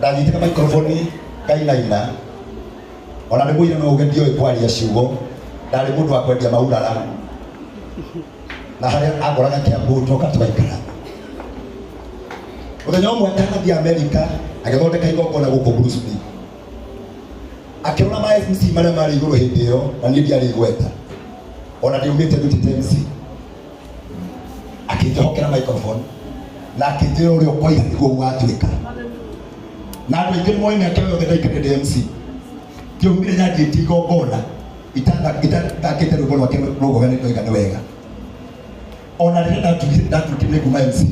Ndanyitĩte microphone ngainaina, ona nĩ mũira no uge ndioĩ kwaria ciugo. Ndarĩ mũndũ wa kwendia maurara, na harĩa akoraga Kiambu toka tũgaikara. Mũthenya ũmwe atanathiĩ Amerika, agĩthondeka igongona gũkũ Bruce Lee, akĩrora ma MC marĩa marĩ igũrũ hĩndĩ ĩyo, na niĩ ndiarĩ igweta, ona ndiumĩte ndutĩte MC. Akĩnjĩhokera microphone na akĩnjĩra ũrĩa ũkoiga nĩguo gũgatuĩka. Na andũ aingĩ nĩmoĩ mĩaka ĩyo yothe ndaikarire ndĩ MC, ndiaumire nyanjĩtie igongona itathakĩte rwĩmbo rwake rũgoge nĩ ndoiga nĩ wega. Ona rĩrĩa ndatuĩkire nĩ nguma MC,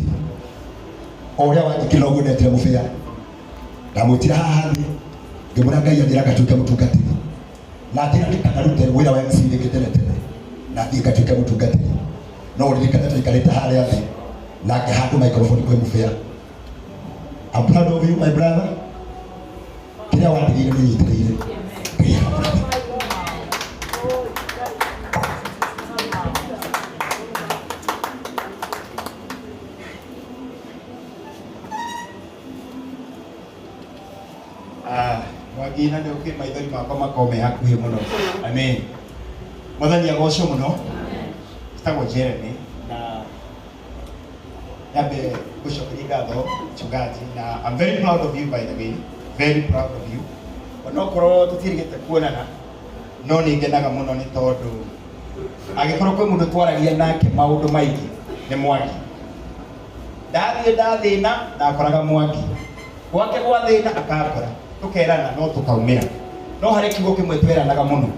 o ũrĩa wanjĩkire noguo ndetire mũbĩa, ndamwĩtire haha thĩ, ngĩmwĩra Ngai anjĩra ngatuĩke mũtungatĩri, na anjĩra ndikanarute wĩra wa MC rĩngĩ tene tene, na thiĩ ngatuĩke mũtungatĩri. No ũririkane twaikarĩte harĩa thĩ na ngĩhandwo microphone kwĩ mũbĩa. I'm proud of you, my brother. Kĩrĩa wandigĩire nĩ nyitĩrĩire. Ngai akũrathime. Ah, Mwangi na nĩ ũkĩ maithori makwa makorwo me hakuhĩ mũno. Amen. Mwathani agocwo mũno. Njĩtagwo Jeremy na nyambe gũcokeria ngatho mchungaji, na I'm very proud of you, by the way, very proud of you. Onokorwo tũtiĩrĩgĩte kuonana, no nĩ ngenaga mũno nĩ tondũ angĩkorwo kwĩ mũndũ twaragia nake maũndũ maingĩ nĩ Mwangi. Ndathiĩ ndathĩna, ndakoraga Mwangi gwake, gwa thĩna akangora, tũkerana no tũkaumĩra. No harĩ kiugo kĩmwe tweranaga mũno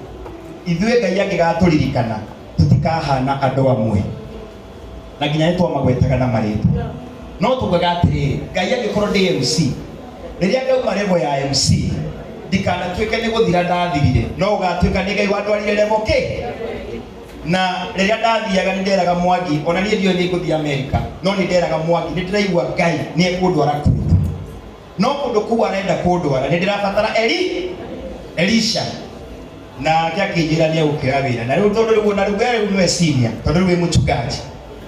ithuĩ, Ngai angĩgatũririkana tũtikahana andũ amwe, na nginya nĩ twamagwetaga na marĩtwa. No tugaga atĩrĩrĩ, Ngai, angĩkorwo ndĩ MC, rĩrĩa ngauma level ya MC, ndikanatuĩke nĩ gũthira ndathirire, no ũgatuĩka nĩ Ngai wandwarire level kĩ. Na rĩrĩa ndathiaga nĩ nderaga Mwangi, ona niĩ ndiũĩ nĩ ngũthiĩ Amerika, no nĩ nderaga Mwangi nĩ ndĩraigua Ngai nĩ ekũndwara kũndũ, no kũndũ kũu arenda kũndwara nĩ ndĩrabatara Eli Elisha. Nake akĩnjĩra nĩ egũkĩoya wĩra na rĩu, tondũ rĩu na rĩu we rĩu nĩwe senior, tondũ rĩu wĩ mũchungaji,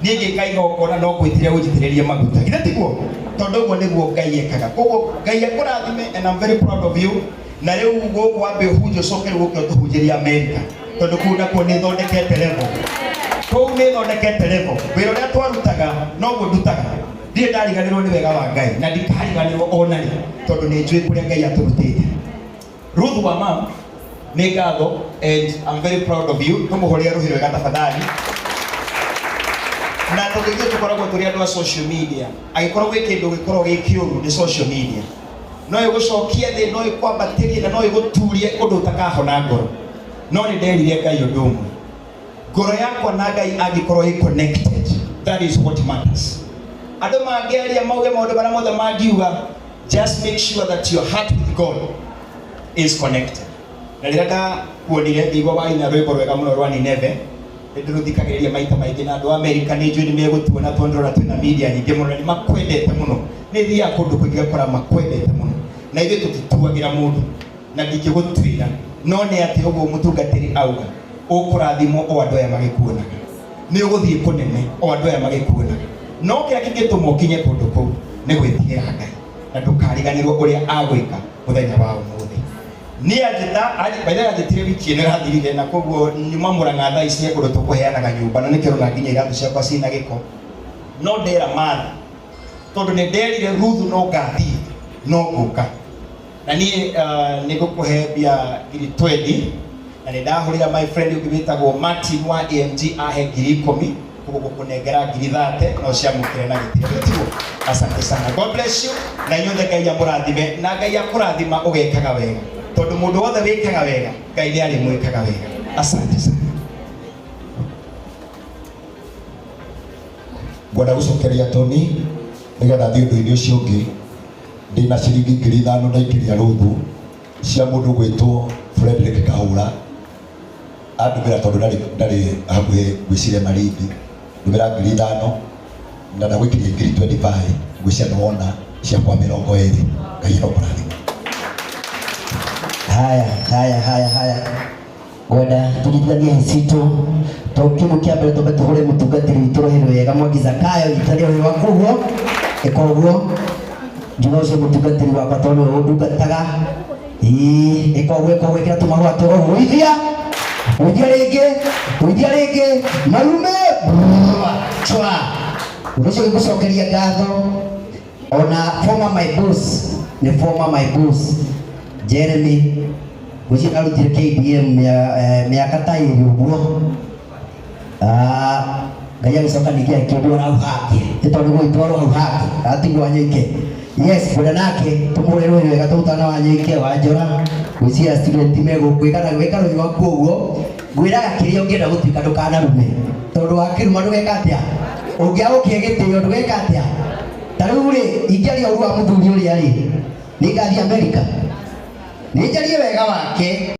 niĩ ngĩka igongona no ngwĩtire ũnjitĩrĩrie maguta. Githĩ tiguo? Tondũ ũguo nĩguo Ngai ekaga. Koguo Ngai akũrathime, and I'm very proud of you. Na rĩu gũkũ wambe ũhunjie, ũcoke rĩu ũke ũtũhunjĩrie Amerika, tondũ kũu nakuo nĩ thondekete level, kũu nĩ thondekete level. Wĩra ũrĩa twarutaga noguo ndutaga. Ndirĩ ndariganĩrwo nĩ wega wa Ngai, na ndikariganĩrwo ona rĩ, tondũ nĩ njũĩ kũrĩa Ngai atũrutĩte. Ruth wa mam, nĩ ngatho, and I'm very proud of you. Tũmũhũrĩre rũhĩ rwega tafadhali. Na tondũ ithuĩ tũkoragwo tũrĩ andũ a social media, angĩkorwo gwĩ kĩndũ gĩkorwo gĩ kĩũru nĩ social media. No ĩgũcokie thĩ, no ĩkwambatĩrie, na no ĩgũturie ũndũ ũtakahona ngoro. No nĩ nderire Ngai ũndũ ũmwe, ngoro yakwa na Ngai angĩkorwo ĩ connected, that is what matters. Andũ mangĩaria mauge maũndũ marĩa mothe mangiuga, just make sure that your heart with God is connected. Na rĩrĩa ndakuonire ngĩigua waina rwĩmbo rwega mũno rwa Nineve, nĩ ndĩrũthikagĩrĩria maita maingĩ. Na andũ a Amerika nĩ njũĩ nĩ megũtuona, tondũ ndĩrona twĩna media nyingĩ mũno na nĩ makwendete mũno. Nĩ thiaga kũndũ kũingĩ ngakora makwendete mũno, na ithuĩ tũtituagĩra mũndũ na ndingĩgũtuĩra, no nĩ atĩ ũguo mũtungatĩri auga, ũkũrathimwo o andũ aya magĩkuonaga, nĩ ũgũthiĩ kũnene o andũ aya magĩkuonaga. No kĩrĩa kĩngĩtũma ũkinye kũndũ kũu nĩ gwĩtigĩra Ngai na ndũkariganĩrwo ũrĩa agwĩka mũthenya wa ũmũthĩ. Niĩ anjĩta by the way, anjĩtire wiki ĩno ĩrathirire, na koguo nyuma Mũrang'a thaa ici he kũndũ tũkũheanaga nyũmba, na nĩkĩo ũrona nginya iratũ ciakwa ciĩna gĩko. No ndera Martha, tondũ nĩ nderire Ruthu no ngathiĩ no ngũka, na niĩ nĩ ngũkũhe mbia 20,000. Na nĩ ndahũrĩra my friend ũngĩ wĩtagwo Martin wa AMG, ahe 10,000, koguo ngũkũnengera 30,000 no ciamũkĩre na gĩtĩo. Gĩtiguo? Asante sana, God bless you. Na inyuothe Ngai amũrathime, na Ngai akũrathima ũgekaga wega, tondũ mũndũ wothe wĩkaga wega Ngai nĩ arĩmwĩkaga wega. Asante sana. Ngwenda gũcokeria Tony nĩgetha thiĩ ũndũ-inĩ ũcio ũngĩ. Ndĩna ciringi 5,000 ndaikĩria Ruthu cia mũndũ gwĩtwo Frederick Kahũra, andũmĩra tondũ ndarĩ hakuhĩ, ngwĩciria Malindi. Ndũmĩra 5,000 na ndagũikĩria 25,000, ngwĩciria nĩwona ciakwa 20. Ngai arokũrathima. Haya, haya, haya, haya, ngwenda tũnyitithanie hĩ citũ to kĩndũ kĩa mbere, twambe tũhũre mũtungatĩri witũ rũhĩ rwega. Mwangi Zakayo, nyitithania rũhĩ rwaku ũguo, ĩka ũguo. Njuga ũcio mũtungatĩri wakwa tondũ nĩwe ũndungataga. Ĩĩ, ĩka ũguo, ĩka ũguo, ĩkĩra tũmahũa tũrũ, gũithia, gũithia rĩngĩ, gũithia rĩngĩ, marume, chwa. Ũndũ ũcio ngũcokeria ngatho ona former my boss, nĩ former my boss Jeremy, ũcio arutire KDM mĩaka ta ĩrĩ ũguo. Ah, Ngai agĩcoka ningĩ akĩndwara hau hake, nĩ tondũ gũgĩtwarwo hau hake atigwo Wanyoike. Yes, ngwenda nake tũmũhũre rũĩ wega tũtana Wanyoike wa Njora, gwĩciria student megũkũ ĩka gwĩka rũĩ rwaku ũguo. Ngwĩraga kĩrĩa ũngĩenda gũtuĩka ndũkanarume, tondũ wakĩruma ndũgeka atĩa, ũngĩaga gũkĩhe gĩtĩo ndũgeka atĩa. Ta rĩu rĩ, ingĩaria ũru wa mũthuri ũrĩa rĩ, nĩ ngathiĩ Amerika, nĩ njarie wega wake.